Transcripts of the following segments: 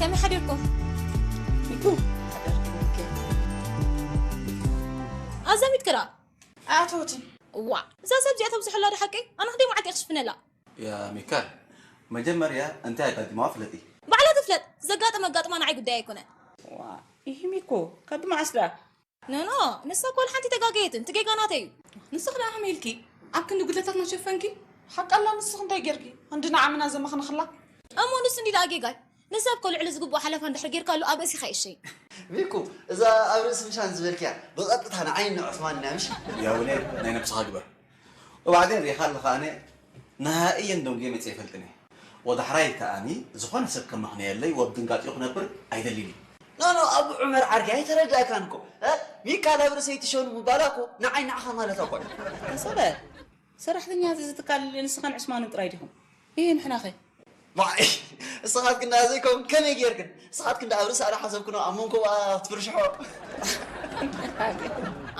ከመይ ሓዲርኩም? ኣዛሚት ክራ። ኣያተወትን። እዋ፣ እዛ ሰብ እዚኣ ተብዝሐላ ዶ ሓቀይ? ኣነ ክንደይ መዓልቲ ክሽፍነላ? ያ ሚካል፣ መጀመርያ እንታይ ኣጋጢማዋ ፍለጢ። ባዕላ ትፍለጥ። ዘጋጠመ ኣጋጥማ ንዓይ ጉዳይ ኣይኮነን። ዋ፣ ይህ ሚኮ፣ ካብ መዓስ ደኣ? ኖ፣ ኖ፣ ንሳ እኮ ወላ ሓንቲ ተጋገየትን፣ እቲ ጌጋ ናተይ እዩ። ንስኺ ደኣ ከመይ ኢልኪ ኣብ ክንዲ ጉድለታትና ሸፈንኪ? ሓቃላ ንስኺ እንታይ ጌርኪ? ክንዲ ንዓምና ዘመኽንኽላ? እሞ ንሱ እንዲ ደኣ ጌጋይ? ንሰብ እኮ ልዕሊ ዝግብኦ ሓለፋ እንድሕር ጌርካሉ ኣብ ርእሲኻ ይእሸይ። ሚኩ፣ እዛ ኣብ ርእሲ ምሻን ዝበልክያ ብቐጥታ ንዓይን ንዑስማን ኢና ምሽ? ያውኔ ናይ ነብስኻ ግበር። እባዕዴን ሪኻ ኣለኻ ኣነ ንሃ እየን ደንጉየ መጽእ ይፈልጥን እየ። ወዳሕራይ ከኣኒ ዝኾነ ሰብ ከመኽንየለይ ወብ ድንጋጤኡ ክነብር ኣይደልን እዩ። ኖ ኖ ኣቡ ዑመር ዓርኪ ኣይተረዳእካን እኮ። እ? ሚካል ኣብ ርእሰይ ትሸኑ ምባላ እኮ ንዓይ ንዓኻ ማለት እኮ እዩ። ተሰበ ሰራሕተኛ እዚ ትካል ንስኻን ዕስማንን ጥራይ ዲኹም? ይሄ ንሕናኸ? ዋይ እስኻትክን ደኣ ዘይኮን ከመይ ጌርክን? እስኻትክን ደኣ ኣብ ርእሳ ደኣ ሓሰብክኖ ኣብ መንኮ ክትፍርሽሖ።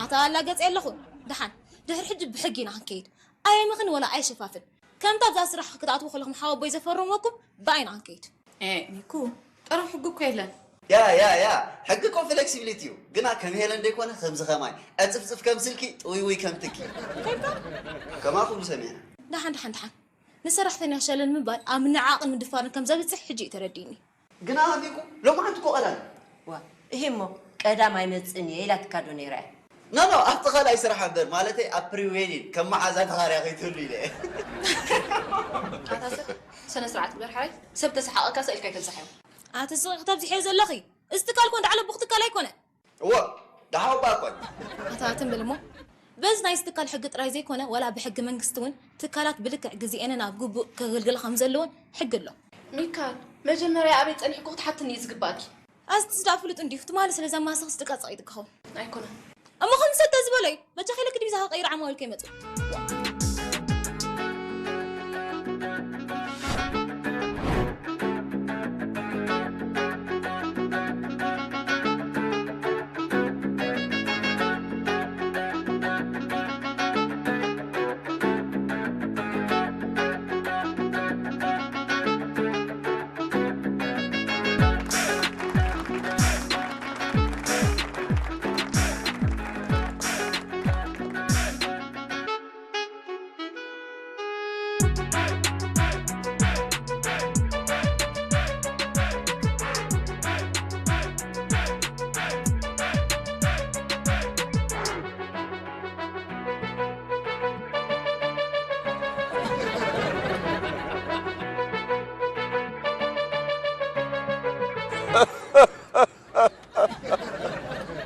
ኣታ ኣላገጽ የለኹን። ደሓን ድሕሪ ሕጂ ብሕጊ ኢና ክንከይድ። ኣየምኽን ወላ ኣይሽፋፍን። ከምታ ኣብዛ ስራሕ ክትኣትዉ ከለኹም ሓወቦይ ዘፈረምወኩም ብኣይና ክንከይድ። ኤ፣ ሚኩ፣ ጠረፍ ሕጊ እኮ የለን። ያ ያ ያ ሕጊ እኮ ፍሌክሲቢሊቲ እዩ። ግና ከም ሄለን ደይኮነ ከምዚ ኸማይ ዕጽፍጽፍ ከም ስልኪ ጥውይውይ ከም ትኪ። ከማኹም ሰሚዕና። ደሓን ደሓን ደሓን። ንሰራሕተኛ ሸለል ምባል ኣብ ንዓቕን ምድፋርን ከም ዘብጽሕ ሕጂ እዩ ተረዲእኒ። ግና ኣቢኩም ሎማዓንቲ እኮ ቀዳም። ዋ፣ እሄ እሞ ቀዳም ኣይመጽእን እየ ኢላትካ ዶ ነይራ እያ? ኖ ኖ ኣብቲ ካልኣይ ስራሕ እምበር ማለተይ ኣብ ፕሪዌዲን ከም መዓዛ ተኻርያ ከይትህሉ ኢለ እየ። ኣታ ሰብ ስነ ስርዓት ግበር ሓራይ ሰብ ተሰሓቐካ ሰኢልካ ኣይተብዝሓዮ። ኣቲ ስቕ ክተብዝሕዮ ዘለኺ እዚ ትካል ኮን ዳዕለ ቡኽ ትካል ኣይኮነ። እወ ደሓው እባ እኮ። ኣታ ትም ብል እሞ በዚ ናይዚ ትካል ሕጊ ጥራይ ዘይኮነ ዋላ ብሕጊ መንግስቲ እውን ትካላት ብልክዕ ግዜኤንን ኣብ ግቡእ ከገልግላ ከም ዘለወን ሕጊ ኣሎ። ሚካል መጀመርያ ኣበይ ጸኒሕኩ ክትሓትኒ እዩ ዝግባእኪ። ኣዝትስ ደኣ ፍሉጥ እንድዩ ትማሊ ስለ ዘማሰኽስ ድቃ ጸቒጥክኹም። ኣይኮነን። እሞ ከም ሰተ ዝበሎ እዩ በጃኺ ኢለኪ ዲቪዛ ከቐይር ዓማዊል ከይመጹ።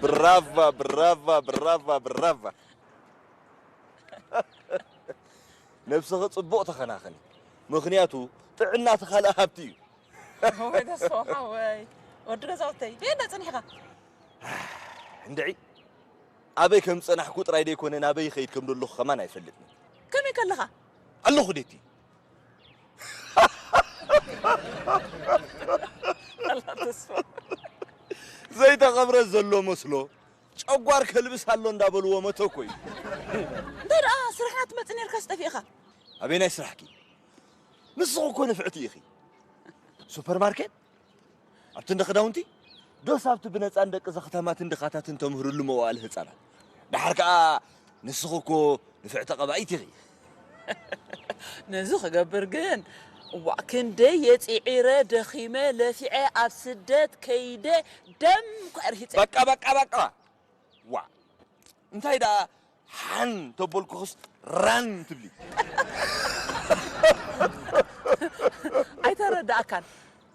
ብራቫ ብራቫ ብራቫ ብራቫ። ነብስኺ ጽቡቕ ተኸናኸኒ፣ ምኽንያቱ ጥዕና እቲ ካልእ ሃብቲ እዩ። ወይ ተስፋ ሓወይ፣ ወዲ ገዛውተይ፣ ደየና ጸኒሕኻ? እንድዒ፣ ኣበይ ከም ዝጸናሕኩ ጥራይ ደይኮነ ናበይ ይኸይድ ከም ዘለኹ ከማን ኣይፈልጥን። ከመይ ከለኻ? ኣለኹ ዴቲ። ኣላ ተስፋ። ዘይተቐብረ ዘሎ መስሎ ጨጓር ከልብስ ኣሎ እንዳበልዎ መተኮ እዩ። እንታይ ደኣ ስራሕና ትመጽእ ነርካስ ጠፊእኻ? ኣበየናይ ስራሕኪ? ንስኺ እኮ ንፍዕቲ ኢኺ። ሱፐርማርኬት ኣብቲ እንደ ክዳውንቲ ዶስ ኣብቲ ብነፃ ንደቂ ዘኽታማትን ድኻታትን ተምህርሉ መዋእለ ህፃናት። ደሓር ከዓ ንስኺ እኮ ንፍዕቲ ቀባኢት ኢኺ። ነዚ ክገብር ግን እዋእ ክንደይ የፂዒረ ደኺመ ለፊዐ ኣብ ስደት ከይደ ደም እኳ ርሂፀ። በቃ በቃ በቃ። ዋ እንታይ ደኣ ሓን ተበልኩኽስ ራን ትብሊ። ኣይተረዳእካን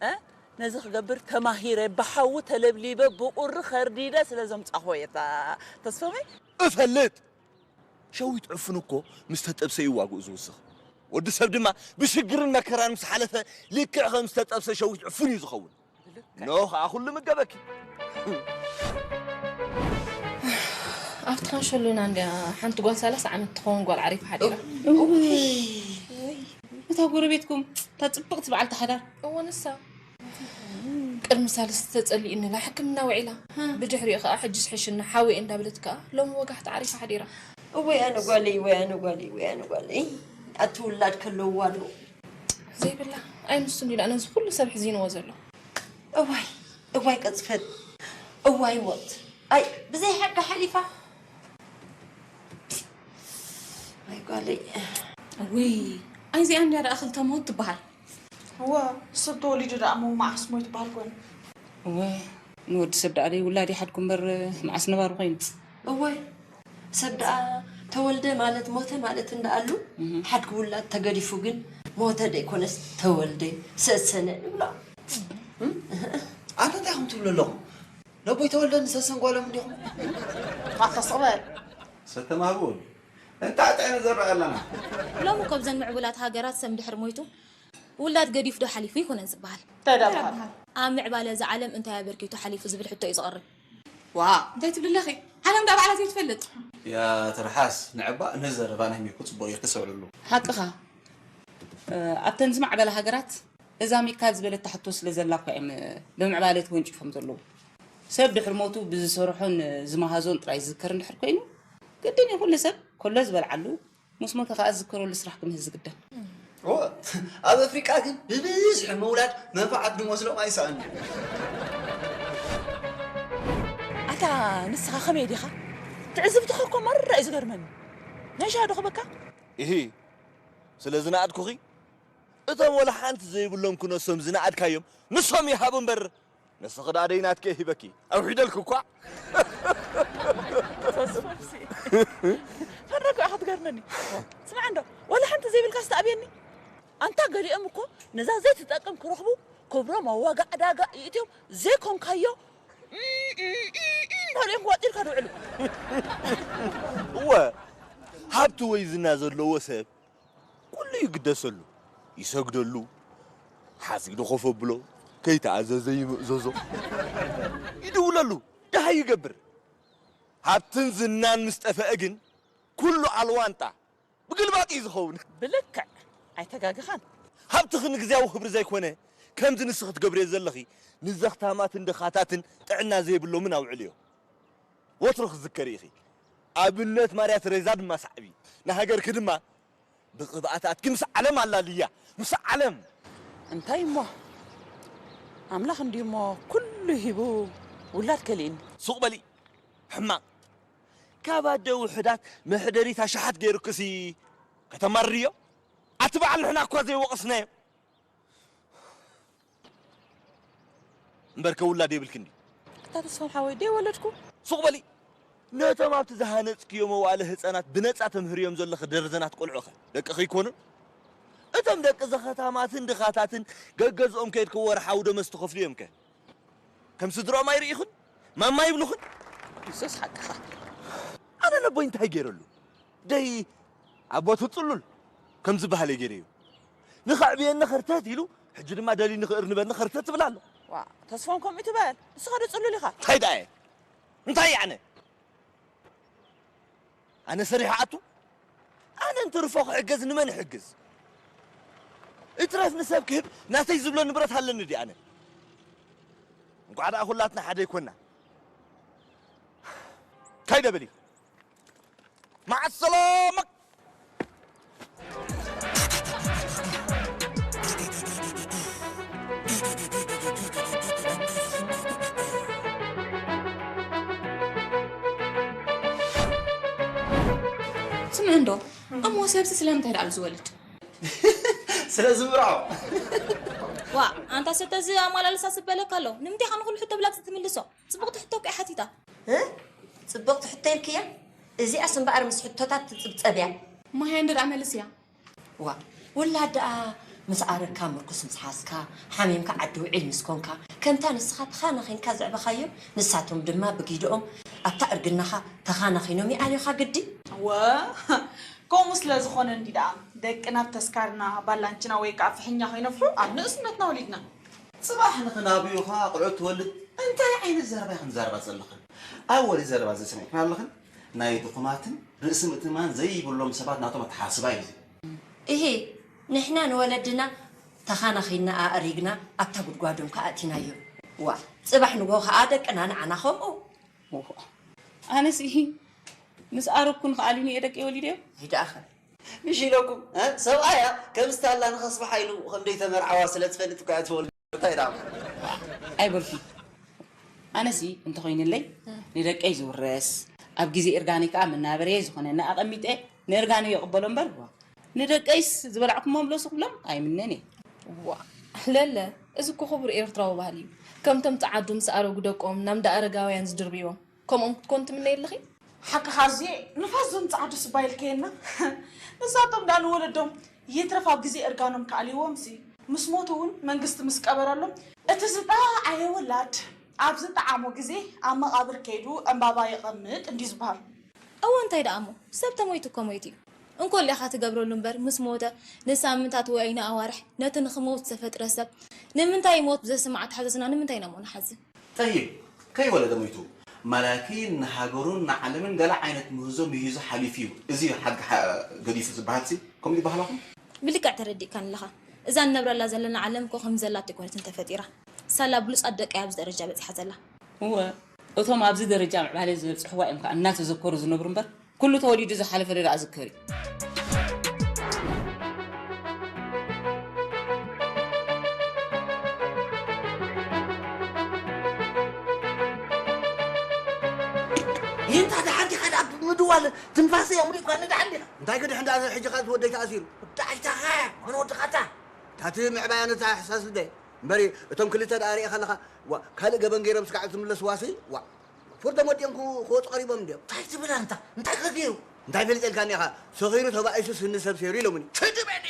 እ ነዚ ክገብር ተማሂረ ብሓዊ ተለብሊበ ብቁሪ ኸርዲደ ስለ ዘምጻኹዎ እየ እታ ተስፎመይ። እፈልጥ ሸዊት ዕፉን እኮ ምስ ተጠብሰ እዩ ዋግኡ ዝውስኽ። ወዲ ሰብ ድማ ብሽግርን መከራን ምስ ሓለፈ ልክዕ ከም ዝተጠብሰ ሸዊት ዕፉን እዩ ዝኸውን። ኖ ከዓ ኩሉ ምገበኪ። ኣብቲ ካንሸሎና እንድያ ሓንቲ ጓል ሰላሳ ዓመት ትኸውን ጓል ዓሪፋ ሓዲራ። እታ ጎረቤትኩም እታ ፅብቕቲ በዓልቲ ሓዳር። እዎ ንሳ ቅድሚ ሳልስቲ ተፀሊእንላ ሕክምና ውዒላ። ብድሕሪኡ ከዓ ሕጅስ ሕሽና ሓወየ እንዳበለት ከዓ ሎሚ ወጋሕቲ ዓሪፋ ሓዲራ። እወይ ኣነ ጓለይ እወይ ኣነ ጓለይ እወይ ኣነ ጓለይ ኣቲ ውላድ ከለውዋ ዶ ዘይብላ። ኣይ ንሱ እንዲላ ነዚ ኩሉ ሰብ ሕዚንዎ ዘሎ። እዋይ እዋይ ቅጽፈት፣ እዋይ ሞት። ኣይ ብዘይ ሓቂ ሓሊፋ። ኣይ ጓለይ። ውይ፣ ኣይዚኣ እንድያ ደኣ ክልተ ሞት ትበሃል። እወ፣ ሰብ ተወሊዱ ደኣ እሞ መዓስ ሞይቱ በሃል ኮይኑ። እወ፣ ንወዲ ሰብ ደኣ ደይ ውላድ ይሓድኩ እምበር መዓስ ነባሪ ኮይኑ። እወ፣ ሰብ ደኣ ተወልደ ማለት ሞተ ማለት እንዳኣሉ ሓድጊ ውላድ ተገዲፉ ግን ሞተ ደይኮነስ ተወልደ ሰሰነ ንብሎ። ኣንታ እንታይ ኢኹም ትብሉ ኣለኹም? ነቦይ ተወልደን ንሰሰን ጓሎም እንዲኹም። ኣታ ስቕ በል። ሰተማህቡ እንታይ ጥዕነ ዘረኣለና ሎሚ እኮ ብዘን ምዕቡላት ሃገራት ሰብ እንድሕር ሞይቱ ውላድ ገዲፉ ዶ ሓሊፉ ይኮነን ዝበሃል። እንታይ ደኣ በሃል? ኣብ ምዕባለ እዛ ዓለም እንታይ ኣበርኪቱ ሓሊፉ ዝብል ሕቶ እዩ ዝቐርብ። ዋ እንታይ ትብሊ ኣለኺ? ዓለም ዳ ባዕላ ዘይትፈልጥ። ያ ትርሓስ ንዕባ ነዚ ዘረባ ናይ ሚኩ ጽቡቕ ጌርኪ ሰብዕሉ። ሓቅኻ ኣብተን ዝማዕበላ ሃገራት እዛ ሚካ ዝበለታ ሕቶ ስለ ዘላ እኳ እዮም ብምዕባለ ተወንጪፎም ዘለዉ። ሰብ ድሕሪ ሞቱ ብዝሰርሖን ዝመሃዞን ጥራይ ዝዝከር እንድሕር ኮይኑ ግድን እዩ ኩሉ ሰብ ከሎ ዝበልዓሉ ምስ ሞተ ከኣ ዝዝከረሉ ስራሕ ክምህዝ ዝግደን። እወ፣ ኣብ ኣፍሪቃ ግን ብብዝሒ ምውላድ መንፋዓት ድመስሎም ኣይሰኣን። ኣታ ንስኻ ከመይ ዲኻ? ትዕዝብትኻ እኮ መራ እዩ ዝገርመኒ። ናይ ሻዶ ክበካ? ኢሂ ስለ ዝነኣድኩኺ እቶም ወላ ሓንቲ ዘይብሎም ክነሶም ዝነኣድካዮም ንሶም ይሃቡ እምበር ንስኺ ደኣ ደይናትኪ እየ ሂበኪ ኣውሒደልኪ እኳ ተስፎምሲ ፈረኩ ኢኻ ትገርመኒ። ስማዕ እንዶ ወላ ሓንቲ ዘይብልካ ስተኣብየኒ። ኣንታ ገሊኦም እኮ ነዛ ዘይትጠቅም ክረኽቡ ክብሮም ኣብ ዋጋ ዕዳጋ ይእትዮም ዘይኮንካዮ በሊኦም ክዋጢርካ ድውዕሉ። እወ ሃብቲ ወይ ዝና ዘለዎ ሰብ ኩሉ ይግደሰሉ፣ ይሰግደሉ፣ ሓጺዱ ኮፍ ኣብሎ፣ ከይተኣዘዘ ይምእዘዞ፣ ይድውለሉ፣ ደሃይ ይገብር። ሃብትን ዝናን ምስ ጠፍአ ግን ኩሉ ኣልዋንጣ ብግልባጥ እዩ ዝኸውን። ብልክዕ ኣይተጋግኻን። ሃብትኺ ንግዝያዊ ክብሪ ዘይኮነ ከምዚ ንስኺ ትገብርዮ ዘለኺ ንዘኽታማትን ድኻታትን ጥዕና ዘይብሎምን ኣውዕልዮ። ወትሩ ክትዝከሪ ኢኺ። ኣብነት ማርያ ተሬዛ ድማ ሰዓቢ። ንሃገርኪ ድማ ብቕብኣታትኪ ምስ ዓለም ኣላልያ። ምስ ዓለም! እንታይ እሞ ኣምላኽ እንድዩ እሞ ኩሉ ሂቡ ውላድ ከሊእኒ። ሱቕ በሊ ሕማቕ። ካብ ኣደ ውሑዳት መሕደሪት ኣሽሓት ገይሩክሲ ከተማርርዮ? ኣቲ በዓል ንሕና እኳ ዘይወቐስናዮ። እምበርከ ውላድ የብልክን ድዩ? ኣታ ተስፎም ሓወይ ደይ ወለድኩ። ሱቕ በሊ። ነቶም ኣብቲ ዝሃነጽክዮ መዋእለ ህጻናት ብነጻ ተምህርዮም ዘለኺ ደርዘናት ቆልዑኸ ደቅኺ ኣይኮኑን? እቶም ደቂ ዘኸታማትን ድኻታትን ገገዝኦም ከይድኪ ወርሓዊ ደመወዝ ትኸፍልዮምከ ከም ስድርኦም ኣይርኢኹን? ማማ ይብሉኽን? ንሱስ ሓቅኻ። ኣነ ነቦይ እንታይ ገይረሉ? ደይ ኣቦቱ ጽሉል ከም ዝበሃል እየ ገይረዮ። ንኸዕብየኒ ኸርተት ኢሉ ሕጂ ድማ ደልዩኒ ክእርንበኒ ኸርተት ትብል ኣሎ። ዋ ተስፎም ከምኡ ትበል ንስኻ ዶ ጽሉል ኢኻ? እንታይ ደኣ እየ? እንታይ እየ ኣነ? ኣነ ሰሪሐ ኣቱ ኣነ እንትርፎ ክሕገዝ ንመን ይሕግዝ? እትረፍ ንሰብ ክህብ ናተይ ዝብሎ ንብረት ኣለኒ ድየ ኣነ? እንቋዕ ደኣ ኩላትና ሓደ ኣይኮንና። ካይደ በሊ። مع السلامة. ስምዕ እንዶ እሞ ሰብሲ ስለምንታይ ደኣ ዝወልድ ስለ ዝምርዖ ዋ ኣንታ ሰተዚ ኣማላልሳ ስበለካ ኣሎ ንምንታይ ኻ ንኹሉ ሕቶ ብላግፂ ትምልሶ ፅቡቕቲ ሕቶ እኮ ሓቲታ ጽብቕቲ ሕቶ ኢልክያ እዚኣስ እምበኣር ምስ ሕቶታት ትጽብጸብ እያ ማህያ እንዶ ደኣ መልስ እያ ዋ ውላድ ደኣ ምስ ኣረግካ ምርኩስ ምስ ሓዝካ ሓሚምካ ዓዲ ውዒል ምስ ኮንካ ከምታ ንስኻ ተኻናኺንካ ዘዕበኻዮም ንሳቶም ድማ ብጊደኦም ኣብታ እርግናኻ ተኻናኺኖም ይኣልዩኻ ግዲ እወ ከምኡ ስለ ዝኾነ እንዲ ደኣ ደቅና ኣብ ተስካርና ባላንችና ወይ ከዓ ፍሕኛ ከይነፍሑ ኣብ ንእስነትና ወሊድና ፅባሕ ንኽናብዩኻ ኣቑዑት ትወልድ እንታይ ዓይነት ዘረባ ኢኽን ትዛረባ ዘለኽን ኣብ ወሬ ዘረባ ዘሰሚዕክን ኣለኽን ናይ ድኹማትን ርእሲ ምእትማን ዘይብሎም ሰባት ናቶም ኣተሓስባ እዩ። እሂ ንሕና ንወለድና ተኻናኺና ኣእሪግና ኣብታ ጉድጓዶም ከኣ ኣእቲናዮም። ዋእ ጽባሕ ንግሆ ከኣ ደቅና ንዓና ከምኡ። ኣነስ እሂ ምስ ኣረግኩ ንኽኣልዩኒ እየ ደቀይ ወሊደዮም። ኣይደኣኸ። ምሽ ኢለኩም ሰብኣያ ከም ስታላ ንኸስብሓ ኢሉ ከም ደይተመርዓዋ ስለ ትፈልጥ እኮ እያ ትወልድ። እንታይ ደኣ ኣይበልኩን። ኣነሲ እንተኾይንለይ ንደቀይ ዝውረስ፣ ኣብ ግዜ እርጋነይ ከኣ መናበርየ ዝኾነኒ ኣቐሚጠ ንእርጋነይ ይቕበሎ እምበር፣ ዋ፣ ንደቀይስ ዝበላዕኩሞ ምለሱ ክብሎም ኣይምነን እየ። ዋ፣ ለለ፣ እዚ እኮ ክቡር ኤርትራዊ ባህሊ እዩ። ከምቶም ጸዓዱ ምስ ኣረጉ ደቆም ናብ እንዳ ኣረጋውያን ዝድርብይዎም፣ ከምኦም ክትኮን ትምነይ ኣለኺ? ሓቅኻ ኣዙየ፣ ንፋስ ዞም ጸዓዱ ስባ ኢልከየና። ንሳቶም ደኣ ንወለዶም ይትረፍ ኣብ ግዜ እርጋኖም ከኣልይዎም ሲ ምስ ሞቱ እውን መንግስቲ ምስ ቀበረሎም እቲ ዝጠዓዓየ ውላድ ኣብ ዝጠዓሞ ግዜ ኣብ መቓብር ከይዱ ዕምባባ የቐምጥ እንድዩ ዝበሃል። እወ እንታይ ደኣ እሞ ሰብ ተሞይቱ እኮ ሞይቱ እዩ እንኮ እሊኻ ትገብረሉ እምበር ምስ ሞተ ንሳምንታት ወይ ንኣዋርሕ ነቲ ንኽመውት ዝተፈጥረ ሰብ ንምንታይ ይሞት ብዘስምዓ ኣተሓዛዝና ንምንታይ ኢና እሞ ንሓዝን። ጠይብ፣ ከይወለደ ሞይቱ። ማላኪ ንሃገሩን ንዓለምን ገለ ዓይነት ምህዞ ምሂዙ ሓሊፉ እዩ። እዚ እዩ ሓድጊ ገዲፉ ዝበሃልሲ ከምኡ ይበሃል ኣኹም? ብልክዕ ተረዲእካኒ ኣለኻ። እዛ ንነብረላ ዘለና ዓለም እኮ ከምዚ ዘላቶ ኣይኮነትን ተፈጢራ። ሳላ ብሉጻት ደቃ እያ ኣብዚ ደረጃ በጺሓ ዘላ። እወ፣ እቶም ኣብዚ ደረጃ ምዕባለ ዝበጽሕዋ እዮም ከኣ እናተዘከሩ ዝነብሩ እምበር ኩሉ ተወሊዱ ዝሓለፈ ዶ ደኣ ዝከር እዩ? ይንታ ደሓን ዲኻ ደኣ ብምድዋል ትንፋሰይ ኣምሊጥኳኒ ደሓን ዲኻ? እንታይ ገዲሑ እንዳ ሕጂ ከኣ እቲ ወደይ ተኣሲሩ። ወዲ ኣይታኻ መን ወድኻታ? እታ እቲ ምዕባያ ነታ ሕሳስ እንደ እምበሪ እቶም ክልተ ደኣ ሪኤ ከለኻ ዋ ካልእ ገበን ገይሮም ስጋዕ ዝምለስዋሲ ዋ ፍርዶም ወዲኦም ክወፁ ቀሪቦም እንድዮም። እንታይ ትብል ኣንታ? እንታይ ከ ገይሩ? እንታይ ፈሊጠልካኒ ኢኻ? ሰኺሩ ተባኢሱ ስኒ ሰብ ሰይሩ ኢሎምኒ። ትድበኒ!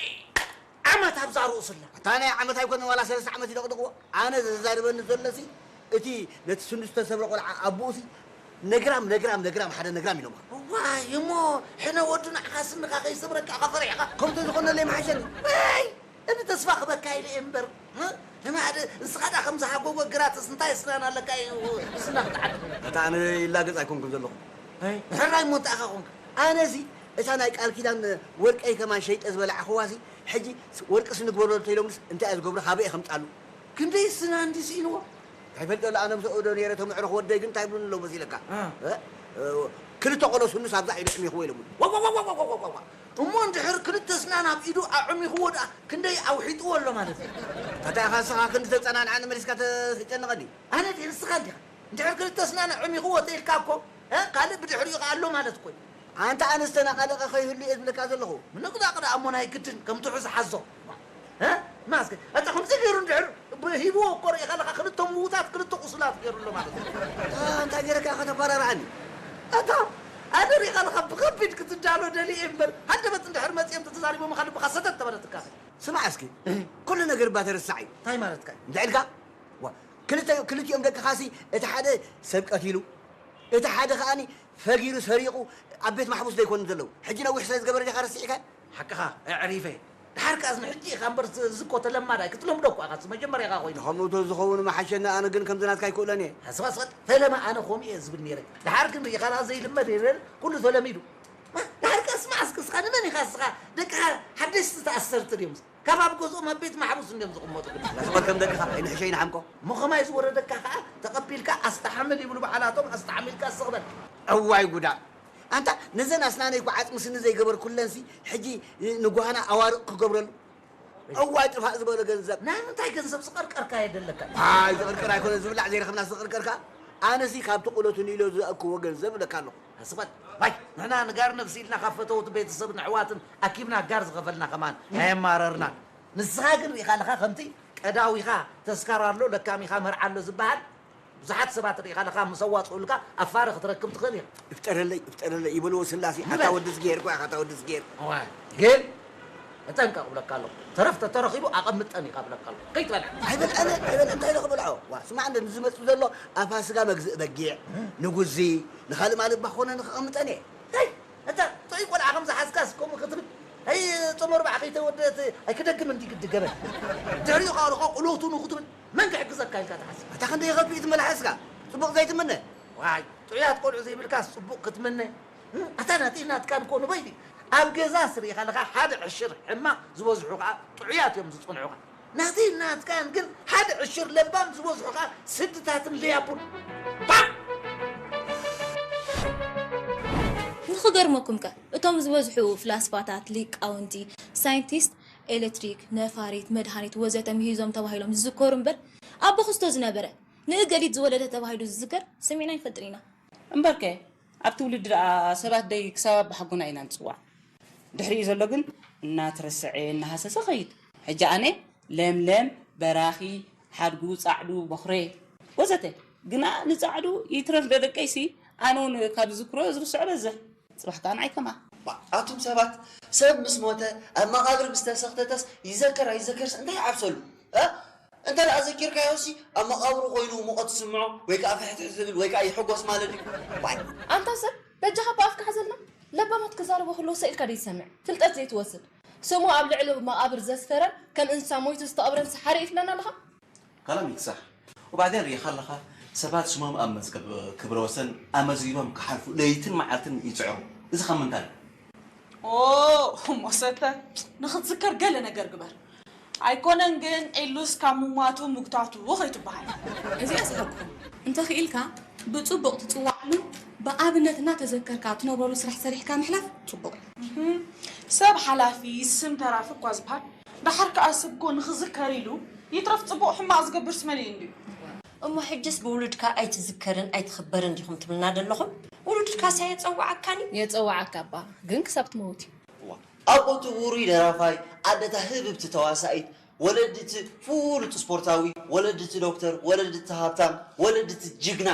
ዓመት ኣብዛ ርእሱ ኣላ። ኣታ ናይ ዓመት ኣይኮነን ዋላ ሰለስተ ዓመት ይደቕድቕዎ። ኣነ ዘዛርበኒ ዘሎሲ እቲ ነቲ ስኑ ዝተሰብረ ቆልዓ ኣቦኡሲ ነግራም ነግራም ነግራም ሓደ ነግራም ኢሎምኻ። ዋይ እሞ ሕነ ወዱ ንዓኻ ስንኻ ከይሰብረካ ኢኻ ፈሪሕኻ። ከምኡ ተዝኾነለይ ምሓሸኒ። ዋይ እኒ ተስፋ ክበካ ኢለ እየ እምበር ንማዕደ ንስኻ ዳ ከም ዝሃጎጎ ግራትስ እንታይ ስናን ኣለካ እዩ ስና ክትዓድ ኣታ ኣነ ይላገጽ ኣይኮንኩን ዘለኹ ሕራይ እሞ እንታይ ኢኻ ኮንካ ኣነዚ እታ ናይ ቃል ኪዳን ወርቀይ ከማን ሸይጠ ዝበላዕኽዋሲ ሕጂ ወርቅስ ንግበረሉ ተኢሎምስ እንታይ እየ ዝገብሮ ካበይ እየ ከምጻሉ ክንደይ ስና እንዲ ስኢንዎ እንታይ ፈልጠሉ ኣነ ምስ ኦዶ ነይረ ተምዕርኽ ወደይ ግን እንታይ ብሉኒ ኣለዉ መሲለካ ክልተ ቆሎ ስኑስ ኣብዛ ኢዱ ዕሚኽዎ ኢሎምኒ እሞ እንድሕር ክልተ ስናን ኣብ ኢዱ ኣዕሚኽዎ ደኣ ክንደይ ኣውሒጥዎ ኣሎ ማለት እዩ። እንታይ ኢኻ ንስኻ ክንዲ ተጸናንዓኒ መሊስካ ተጨንቐኒ። ኣነ ድየ ንስኻ እንዲኻ? እንድሕር ክልተ ስናን ኣዕሚኽዎ ተኢልካ እኮ ካልእ ብድሕሪኡ ከ ኣሎ ማለት እኮ እዩ። ኣንታ ኣነ ዝተናቓነቐ ከይህሉ እየ ዝብለካ ዘለኹ። ምንቕዛቕ ደኣ እሞ ናይ ግድን ከም ትሑዝ ሓዞ። ማስክ እታ ከምዚ ገይሩ እንድሕር ሂብዎ እኮ ርኢኻ ኣለኻ ክልተ ምዉታት ክልተ ቁሱላት ገይሩ ኣሎ ማለት እዩ። እንታይ ገይረካ ኢኻ ከተፈራርዓኒ? ኣታ ኣነ ርኢኻ ኣለኻ ብኸቢድ ክትዳሎ ደልየ እምበር ሃንደበት እንድሕር መጺኦም ተተዛሪቦምኻ ልብኻ ሰተት ተበለትካ። ስማዕ እስኪ ኩሉ ነገር እባ ተረሳዕ እዩ። እንታይ ማለትካ እዩ? እንድዒ ኢልካ ዋ ክልተ ክልቲኦም ደቅኻሲ እቲ ሓደ ሰብ ቀቲሉ እቲ ሓደ ከኣኒ ፈጊሩ ሰሪቑ ኣብ ቤት ማሕቡስ ዶ ኣይኮኑን ዘለዉ? ሕጂ ነዊሕ ስለ ዝገበረ ዲኻ ረሲዕካ? ሓቅኻ ኣዕሪፈ ድሓር ከኣስ ንሕጂ ኢኻ እምበር እዚ እኮ ተለማዳይ ክትለምዶ እኮ ኢኻ መጀመርያ ኢኻ ኮይኑ። ከምኡ ተዝኸውን ምሓሸኒ ኣነ ግን ከምዚ ናትካ ኣይክእሎን እየ። ኣስባስቐጥ ፈለማ ኣነ ከምኡ እየ ዝብል ነይረ ድሓር ግን ርኢኻና ዘይልመድ የለን ኩሉ ተለሚዱ። ድሓር ከኣስ መዓስ እስኻ ንመን ኢኻ እስኻ ደቅኻ ሓደሽቲ ተኣሰርቲ ድዮም? ካብ ኣብ ገዝኦም ኣብ ቤት ማሕቡስ እንድዮም ዝቕመጡ ግን። ላስቆል ከም ደቅኻ ኣይንሕሸ ኣይንሓምቆ። እሞ ከማይ ዝወረደካ ከዓ ተቐቢልካ ኣስተሓምል ይብሉ በዓላቶም ኣስተሓሚልካ ስቕ በል። እዋይ ጉዳ። ኣንታ ነዘን ኣስናነይ እኮ ዓፅሚ ስኒ ዘይገበርኩለንሲ ሕጂ ንጓህና ኣዋርቕ ክገብረሉ። እዋይ ጥፋእ ዝበሎ ገንዘብ። ናይ ምንታይ ገንዘብ ዝቐርቀርካ የደለካ። ኣይ ዝቕርቅር ኣይኮነ ዝብላዕ ዘይረኸብና ዝቕርቀርካ። ኣነሲ ካብቲ ቁለቱ ንኢሎ ዝኣክዎ ገንዘብ እለካ ኣለኹ። ኣስቐል ዋይ ንሕና ንጋር ነብሲ ኢልና ካብ ፈተውቲ ቤተሰብን ኣሕዋትን ኣኪብና ጋር ዝኸፈልና ከማን ኣየማረርናን። ንስኻ ግን ርኢኻ ኣለኻ ከምቲ ቀዳዊኻ ተስካር ኣሎ ለካሚኻ መርዓ ኣሎ ዝበሃል ብዙሓት ሰባት ርኢኻ ኣለኻ ምስ ኣዋፅኡልካ ኣፋሪ ክትረክብ ትኽእል ኢኻ። እፍጠረለይ እፍጠረለይ ይበልዎ ስላሴ ኣታ ወዲ ዝጌር እኮ ኢኻ ኣታ ወዲ ዝጌር። እዋይ ግን ተጠንቀቕ እብለካ ኣለኹ። ተረፍ ተተረኺቡ ኣቐምጠን ኢኻ እብለካ ኣለኹ። ከይትበልዐ። ኣይበልዐን ኣይበልዐን እንታይ ኢለ ክበልዖ ዋ ስማዕ እንደ ንዝመፅእ ዘሎ ኣፋስጋ መግዝእ በጊዕ ንጉዚ ንኻልእ ማለት ባኾነ ንኽቐምጠን እየ። እንታይ እታ ጥዑይ ቆልዓ ከም ዝሓዝካስ ከምኡ ክትብል ኣይ ጾም ኣርብዓ ከይተወደአት ኣይክደግም እንዲ ግዲ ገበን ድሕሪኡ ከዓ ልኻ ቁሎቱ ንክትብል መን ክሕግዘካ ኢልካ ትሓስብ ኣታ ክንደይ ከፊእ ትመላሓስካ ፅቡቕ ዘይትምነ ዋይ ጥዑያት ቆልዑ ዘይብልካስ ፅቡቕ ክትምነ ኣታ ናተይ ናትካን እኮ ንበይኒ ኣብ ገዛ ስርኢኻ ኣለኻ ሓደ ዕሽር ሕማቕ ዝበዝሑ ከዓ ጥዑያት እዮም ዝፅንሑኻ ናተይ ናትካን ግን ሓደ ዕሽር ለባም ዝበዝሑ ከዓ ስድታትን ለያቡን ንኽገርመኩም ከ እቶም ዝበዝሑ ፍላስፋታት ሊቃውንቲ ሳይንቲስት ኤሌክትሪክ፣ ነፋሪት፣ መድሃኒት ወዘተ ምሂዞም ተባሂሎም ዝዝከሩ እምበር፣ ኣቦ ክስቶ ዝነበረ ንእገሊት ዝወለደ ተባሂሉ ዝዝከር ሰሚዕና ኣይንፈልጥን ኢና። እምበርከ ኣብ ትውልዲ ደኣ ሰባት ደይ ክሳብ ኣባሓጎና ኢና ንጽዋዕ። ድሕሪኡ ዘሎ ግን እናተረስዐ እናሃሰሰ ኸይድ። ሕጂ ኣነ ለምለም፣ በራኺ፣ ሓድጉ፣ ጻዕዱ፣ ቦኽሬ ወዘተ ግና ንጻዕዱ ይትረፍ ዶ ደቀይሲ ኣነ እውን ካብ ዝዝክሮ ዝርስዖ በዝሕ። ጽባሕ ከኣ ንዓይ ከማ። ኣቱም ሰባት ሰብ ምስ ሞተ ኣብ መቓብር ምስ ተሰኽተተስ ይዘከር ኣይዘከርስ እንታይ ይዓብሰሉ? እ? እንተ ደኣ ዘኪርካዮሲ ኣብ መቓብሩ ኮይኑ ሙቐት ይስምዖ ወይ ከኣ ፍሕትሕ ዝብል ወይ ከኣ ይሕጎስ ማለት እዩ። ዋይ! ኣንታ ሰብ በጃኻ ብኣፍካ ሓዘልና። ለባማት ክዛረቡ ከለዉ ሰ ኢልካ ደይትሰምዕ? ፍልጠት ዘይትወስድ። ስሙ ኣብ ልዕሊ መቓብር ዘስፈረን ከም እንስሳ ሞይቱ ዝተቐብረን ሰሓሪ ኢትብለና ኣለኻ? كلامك صح. وبعدين ريخا لخا ሰባት ስሞም ኣብ መዝገብ ክብረ ወሰን ኣመዝጊቦም ክሓልፉ ለይትን መዓልትን ይፅዕሩ። እዚ ካብ ምንታይ? ኦ እሞ ሰተ ንኽትዝከር ገለ ነገር ግበር። ኣይኮነን ግን ዒሉስ ካብ ምሟቱ ምጉታቱ ከይትበሃል። እዚኣስ ሓቅኹም። እንተኽኢልካ ብፅቡቕ ትፅወዓሉን ብኣብነት እናተዘከርካ ትነብረሉ ስራሕ ሰሪሕካ ምሕላፍ ፅቡቕ እዩ። ሰብ ሓላፊ ስም ተራፊ እኳ ዝበሃል። ደሓር ከኣ ሰብ እኮ ንኽዝከር ኢሉ ይትረፍ ፅቡቕ ሕማቕ ዝገብርስ መን እዩ እንድዩ? እሞ ሕጅስ ብውሉድካ ኣይትዝከርን ኣይትኽበርን ዲኹም ትብልና ደለኹም? ውሉድካስ ኣየጸውዓካን እዩ? የጸውዓካ እባ ግን ክሳብ ትመውት እዩ። ኣቦ እቲ ውሩይ ደራፋይ፣ ኣደታ ህብብቲ ተዋሳኢት፣ ወለዲ እቲ ፍሉጥ ስፖርታዊ፣ ወለዲ እቲ ዶክተር፣ ወለዲ እቲ ሃብታም፣ ወለዲ እቲ ጅግና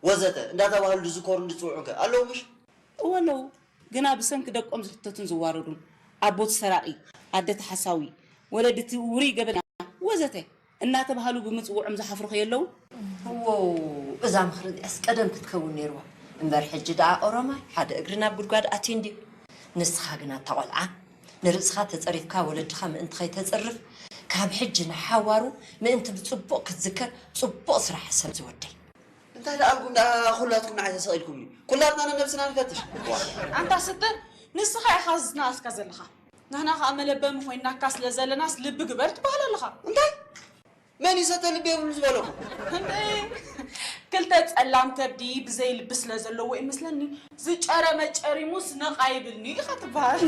ወዘተ እንዳተባህሉ ዝዝከሩን ዝጽውዑን ከ ኣለዉ ምሽ? እወ ኣለዉ። ግና ብሰንኪ ደቆም ዝሕተቱን ዝዋረዱን፣ ኣቦ እቲ ሰራቒ፣ ኣደ እቲ ሓሳዊ፣ ወለዲ እቲ ውሩይ ገበነኛ ወዘተ እናተባህሉ ብምጽውዖም ዝሓፍሩ ከየለዉ? እወው እዛ ምኽሪ እዚኣስ ቀደም ክትከውን ነይርዋ እምበር ሕጂ ደኣ ኦሮማይ ሓደ እግሪ ናብ ጉድጓድ ኣትዩ እንድዩ። ንስኻ ግና እታ ቖልዓ ንርእስኻ ተጸሪፍካ ወለድኻ ምእንቲ ከይተጽርፍ ካብ ሕጂ ንሓዋሩ ምእንቲ ብጽቡቕ ክትዝከር ጽቡቕ ስራሕ ሕሰብ ዝወደይ። እንታይ ደኣልኩም ደኣ ኩላትኩም ንዓይ ተሰቒልኩምኒ? ኩላትና ነነብስና ንፈትሽ። ኣንታ ስተ ንስኻ ኢኻ ዝናኣስካ ዘለኻ። ንሕና ኸኣ መለበሚ ኮይንናካ ስለ ዘለናስ ልቢ ግበር ትበሃል ኣለኻ። እንታይ? መን እዩ ሰተ ልቢ የብሉ ዝበለኩም? እንዴ ክልተ ጸላም ከብዲ ብዘይ ልቢ ስለ ዘለዎ ይመስለኒ ዝጨረመ ጨሪሙስ ነቓ ይብልኒ ኢኻ ትበሃል።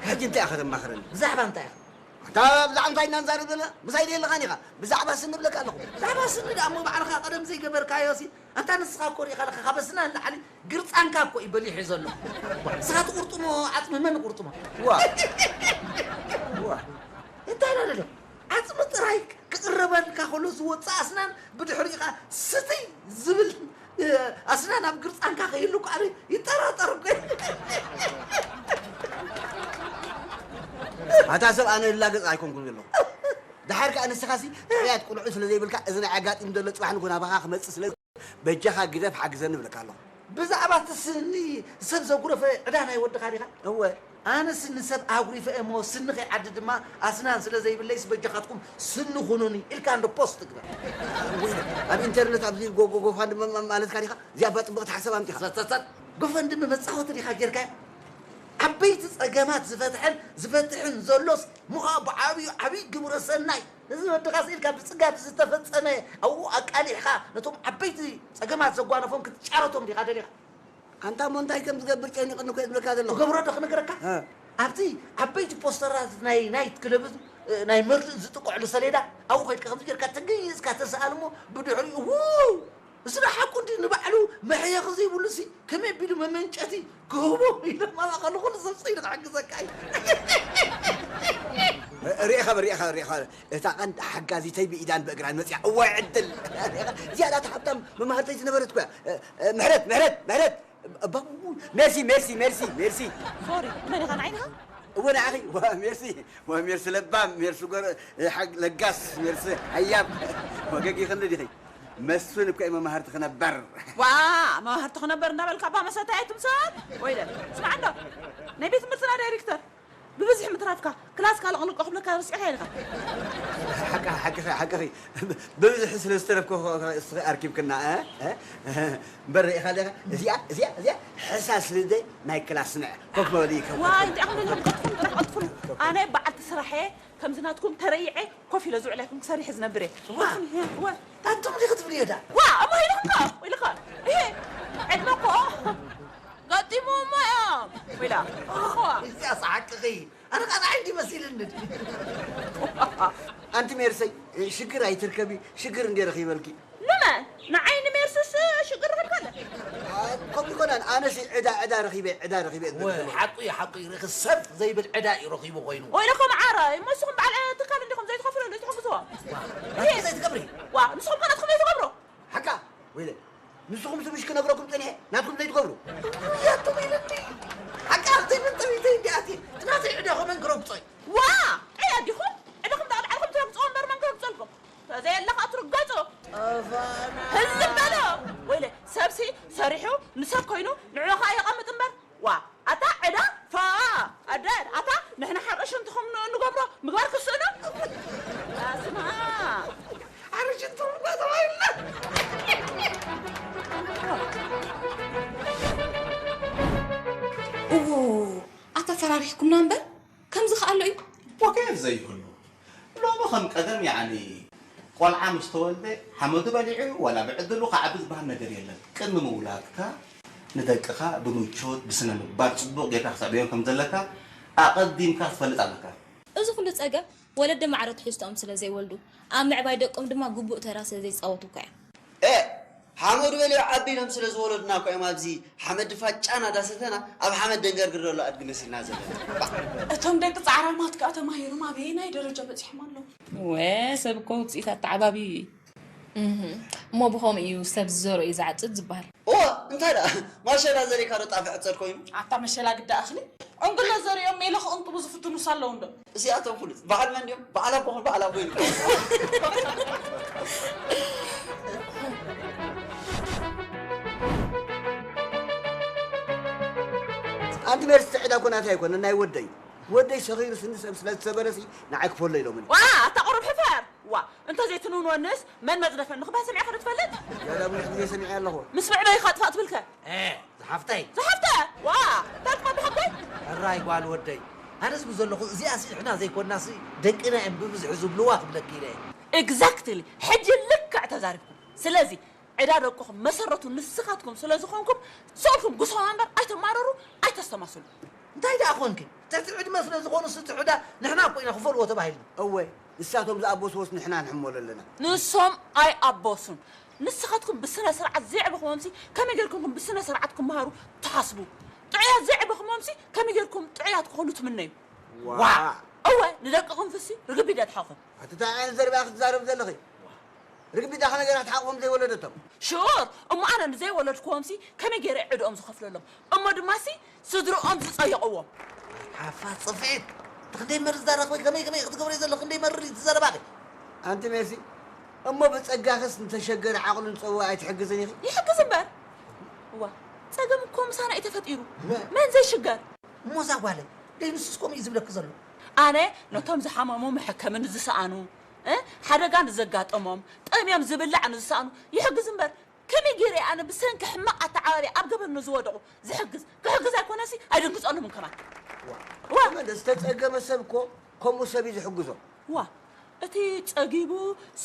ሕጂ እንታይ ኢኻ ተማኽረኒ? ብዛዕባ እንታይ ኢኻ? ኣታ ብዛዕባ እንታይ ኢና ንዛረብ ዘለና? ምሳይ ደየለኻን ኢኻ። ብዛዕባ ስኒ እብለካ ኣለኹ። ብዛዕባ ስኒ ደኣ እሞ ባዕልኻ ቀደም ዘይገበርካዮ ሲ ኣንታ ንስኻ እኮ ርኢኻ ኣለኻ ካብ ኣስናን ንላዕሊ ግርጻንካ እኮ እዩ በሊሑ ዘሎ። ንስኻ ትቑርጥሞ ዓጽሚ መን ይቑርጥሞ? ዋ ዋ እንታይ ኢና ንብሎ? ዓጽሚ ጥራይ ክቕረበልካ ከሎ ዝወጽእ ኣስናን ብድሕሪኡ ኸኣ ስትይ ዝብል ኣስናን ኣብ ግርጻንካ ከይህሉ እኳ ኣነ ይጠራጠር እኮ እየ። ኣታ ሰብ ኣነ ዝላገጽ ኣይኮንኩን ዘለኹ። ደሓር ከኣ ንስኻሲ ሕያት ቁልዑ ስለ ዘይብልካ እዚ ናይ ኣጋጢም ዘሎ ጽባሕ ንጎ ናባኻ ክመጽእ ስለ በጃኻ ግደፍ ሓግዘኒ እብለካ ኣለኹ። ብዛዕባ እቲ ስኒ ሰብ ዘጉረፈ ዕዳ ናይ ወድኻ ዲኻ? እወ። ኣነስ ንሰብ ኣጉሪፈ እሞ ስኒ ከይዓዲ ድማ ኣስናን ስለ ዘይብለይስ በጃኻትኩም ስኒ ኩኑኒ ኢልካ እንዶ ፖስት ግበር። ወይ ኣብ ኢንተርነት ኣብዚ ጎጎጎፋንድመ ማለትካ ዲኻ? እዚኣ እባ ጽብቕቲ ሓሳብ ኣምጺኻ። ሰትሰትሰት ጎፈንድመ መጻወቲ ዲኻ ጌርካያ? ዓበይቲ ጸገማት ዝፈትሐን ዝፈትሕን ዘሎስ ምዃ ብዓብዩ ዓብዪ ግብረ ሰናይ ነዚ ወድኻ ስኢልካ ብጽጋብ ዝተፈጸመ ኣብኡ ኣቃሊዕኻ ነቶም ዓበይቲ ጸገማት ዘጓነፎም ክትጫረቶም ዲኻ ደሊኻ? ኣንታ እሞ እንታይ ከም ዝገብር ጨኒቕኒ እኮ እየ ዝብለካ ዘለኹ። ትገብሮ ዶ ክነግረካ? እ። ኣብቲ ዓበይቲ ፖስተራት ናይ ናይት ክለብ ናይ መርድእ ዝጥቆዕሉ ሰሌዳ ኣብኡ ከይድካ ከምዚ ጌርካ ተገይዝካ ተሰኣል እሞ ብድሕሪኡ ውው እዚ ዶ ሓቁ እንዲ ንባዕሉ መሕየኺ ዘይብሉ ሲ ከመይ ኣቢሉ መመንጨቲ ክህቦ ኢሎም ኣባኸሉ ኩሉ ሰብ ስኢሉ ክሕግዘካ እዩ። ርኢኻ ርኢኻ ርኢኻ እታ ቀንዲ ሓጋዚተይ ብኢዳን ብእግራን መፅያ እዋይ ዕድል እዚኣ ዳታ ሃብታም መማህርተይ ዝነበረት እኮ እያ። ምሕረት ምሕረት ምሕረት እባ ሜርሲ ሜርሲ ሜርሲ ሜርሲ ሶሪ መን ኢኻ ንዓይ ኢኻ እወ ንዓኺ ዋ ሜርሲ ዋ ሜርሲ ለባም ሜርሲ ጎረ ሓግ ለጋስ ሜርሲ ሓያብ ወገጊ ክንዲ ዲኺ መስፍን እኮ እዩ መማህርቲ ክነበር ዋ መማህርቲ ክነበር እንዳበልካ እባ መሰታይ ኣይትምሰል ወይለ ስማዕ እንዶ ናይ ቤት ትምህርትና ዳይሬክተር ብብዝሒ ምትራፍካ ክላስ ካልቕ ልቆ ክብለካ ረሲዕካ ኢልካ ሓቅኺ ሓቅኺ ብብዝሒ ስለ ዝተረፍኩ እስኺ ኣርኪብክና እምበር ርኢኻ ኣለኻ እዚኣ እዚኣ እዚኣ ሕሳስ ልደይ ናይ ክላስና እያ ኮፍ መበሊ ይከውን ዋይ እንዲኣኹም ነንሕም ቀጥፉን ጥራሕ ቀጥፉን ኣነ በዓልቲ ስራሕ እየ ከምዚ ናትኩም ተረይዐ ኮፍ ኢለ ዝውዕል ኣይኮን ክሰርሕ ዝነብር እየ ዋ ኣቱም ዲ ክትብልዮ ዳ ዋ እሞ ኢልካ ኢልካ እሄ ዕድመ እኮ ገጢሞሞ እዮም ወይላ። እዚኣ ሰሓቅኺ። ኣነ ኸኣ ንዓይ እንዲ መሲልኒ። ኣንቲ ሜርሰይ፣ ሽግር ኣይትርከቢ፣ ሽግር እንዲ ረኺበልኪ። ንመን? ንዓይ ንሜርስስ ሽግር ረኺብካለ? ኣ፣ ከምኡ ይኮናን፣ ኣነሲ ዕዳ፣ ዕዳ ረኺበ፣ ዕዳ ረኺበ እየ ወ-፣ ዝብል። ሓቁ እዩ፣ ሓቁ እዩ። ርኢኺ ሰብ ዘይብል ዕዳ እዩ ረኺቡ ኮይኑ። ወይለኹም ዓረ፣ እሞ ንስኹም በዓል ትካል እንዲኹም ዘይትኸፍሉ፣ ዘይትሕግዝዎ? ዋ፣ ናትኩም ዘይትገብሪ? ዋ፣ ንስኹም ከ ናትኩም ዘይትገብሩ? ሓቃ፣ ወይለ፣ ንስኹም ስምሽ ክነግረኩም ጸኒሐ፣ ናትኩም ዘይትገብሩ? ያቶም ኢለኒ። ሓቃ፣ ዘይብል ጠቢተይ እንዲኣቲ፣ ናተይ ዕዳ ኸመን ክረግጾ እዩ? ዋ! ዕዳ ዲኹም? ዕዳኹም ደኣ ባዕልኹም ትረግጽዎ እምበር መን ክረግጸልኩም? ተዘየለ ኸኣ ትርገጹ። ጠፋና። ህልም በሎ! ወይለ፣ ሰብሲ ሰሪሑ ንሰብ ኮይኑ ንዕኡ ኸኣ የቐምጥ እምበር። ዋ! ኣታ ዕዳ ፋ! ኣደ፣ ኣታ ንሕና ሓርሽ እንትኹም ን-፣ ንገብሮ ምግባር ክስእኑ? ኣስማ! ሓርሽ እንትኹም ተባሂልና። እዎ፣ ኣታ ፈራሪሕኩምና እምበር። ከምዚ ከ ኣሎ እዩ? ወከየፍ ዘይህሉ። ሎሚ ከም ቀደም፣ ያዕኒ፣ ቆልዓ ምስ ተወልደ ሓመዱ በሊዑ ዋላ ብዕድሉ ክዓቢ ዝበሃል ነገር የለን። ቅድሚ ምውላድካ ንደቅኻ ብምቾት፣ ብስነ ምግባር ጽቡቕ ጌርካ ክተዕብዮም ከም ዘለካ ኣቐዲምካ ክትፈልጥ ኣለካ። እዚ ኩሉ ጸገም ወለዲ ማዕረ ትሕዝቶኦም ስለ ዘይወልዱ፣ ኣብ ምዕባይ ደቆም ድማ ግቡእ ተራ ስለ ዘይጻወቱ እኳ እዮም። ኤ፣ ሓመዱ በሊዑ ዓቢ ኢሎም ስለ ዝወለዱና እኮ እዮም ኣብዚ ሓመድ ፋጫና ዳሰተና ኣብ ሓመድ ደንገርግር ዘሎ ኣድጊ መሲልና ዘለና። እቶም ደቂ ጻዕራማት ከኣ ተማሂሮም ኣበየናይ ደረጃ በጺሖም ኣለዉ? ወ፣ ሰብ እኮ ውጽኢት ኣተዓባብዩ እዩ። እህ፣ እሞ ብኸምኡ እዩ ሰብ ዝዘርኦ እዩ ዝዓጽድ ዝበሃል። እወ፣ እንታይ ደኣ? ማሸላ ዘሪእካ ዶ ጣፍ ይሕጸድ ኮይኑ? ኣታ መሸላ ግዳ እኽሊ፣ ዕንጉሎ ዘሪኦም ሜለ ክቕንጥቡ ዝፍትኑስ ኣለዉ እንዶ? እዚኣቶም ፍሉጥ በዓል መን ድዮም? በዓል ኣቦኹም በዓል ኣቦይ ኢልኩም። ኣንቲ ሜርሲ፣ እቲ ዕዳ እኮ ናተይ ኣይኮነን፣ ናይ ወደይ እዩ። ወደይ ሰኺሩ ስኒ ሰብ ስለ ዝሰበረሲ ንዓይ ክፈሎ ኢሎምኒ። ዋ፣ ኣታ ቁሩብ ሕፈር! ዋ፣ እንተ ዘይትንውንወንስ መን መጽደፈኒ ክበሃል ሰሚዐ ከ ዶ ትፈልጥ? ያዳ ብዙሕ ግዜ ሰሚዐ ኣለኹ። ምስ ምዕባይኻ ጥፋእ ትብልከ? እ፣ ዝሓፍተይ። ዝሓፍተ? ዋ፣ እንታይ ትኾን ብሓጎይ? ሕራይ ጓል ወደይ። ኣነስ ብዘለኹ እዚኣሲ ንሕና ዘይኮንናሲ ደቅና እዮም ብብዝሒ ዝብልዋ ክብለኪ ኢለ እየ። ኤግዛክትሊ። ሕጂ ልክዕ ተዛሪብኩም። ስለዚ ዕዳ ደቅኹም መሰረቱ ንስኻትኩም ስለ ዝኾንኩም፣ ስእልኩም ግሰዋ እምበር ኣይተማረሩ፣ ኣይተስተማስሉ። እንታይ ደኣ ኮንኪ? ትሕቲ ዕድመ ስለ ዝኾኑስ እቲ ዕዳ ንሕና እኮ ኢና ክፈልዎ ተባሂልና። እወ፣ ንሳቶም ዝኣበስዎስ ንሕና ንሕመሎ ኣለና። ንሶም ኣይኣበሱን። ንስኻትኩም ብስነ ስርዓት ዘየዕበኹሞምሲ ከመይ ጌርኩም ብስነ ስርዓት ክመሃሩ ትሓስቡ? ጥዑያት ዘየዕበኹሞምሲ ከመይ ጌርኩም ጥዑያት ክኾኑ ትምነዩ? ዋ! እወ፣ ንደቅኹም ፍሲ ርግቢት ኣትሓኹም። ኣቲ እንታይ ዓይነት ዘረባ ክትዛረብ ዘለኺ? ርግቢት ዳኸ ነገራት ሓቆም ዘይወለደቶም። ሹር፣ እሞ ኣነ ንዘይወለድክዎምሲ ከመይ ገይረ ዕድኦም ዝኸፍለሎም? እሞ ድማሲ ስድርኦም ዝጸየቕዎም። ሓፋ ጽፍዒት፣ እቲ ክንደይ መርዝ ዳረኽበይ ከመይ ከመይ ክትገብሪ ዘለኺ ክንደይ መርር እዩ እቲ ዘረባኺ። ኣንቲ ሜርሲ፣ እሞ ብጸጋኽስ ንተሸገረ ዓቕሉን ጸውዋ ኣይትሕግዝን ኢኺ? ይሕግዝ እምበር። እዋ፣ ጸገም እኮ ምሳና እዩ ተፈጢሩ። እወ። መን ዘይሽገር? እሞ እዛ ጓለይ፣ ደይ ንሱስ ከምኡ እዩ ዝብለኪ ዘሎ። ኣነ ነቶም ዝሓመሙ መሐከሚ ንዝሰኣኑ፣ እ፣ ሓደጋ ንዘጋጠሞም፣ ጠምዮም ዝብላዕ ንዝሰኣኑ ይሕግዝ እምበር፣ ከመይ ገይረ እየ ኣነ ብሰንኪ ሕማቕ ኣተዓባብያ ኣብ ገበን ንዝወደቑ ዝሕግዝ? ክሕግዝ ኣይኮነሲ ኣይድንግጸሎምን ከማን። ዋ፣ ዋ። ኣነ ዝተጸገመ ሰብ እኮ ከምኡ ሰብ እዩ ዝሕግዞ። ዋ፣ እቲ ጸጊቡ፣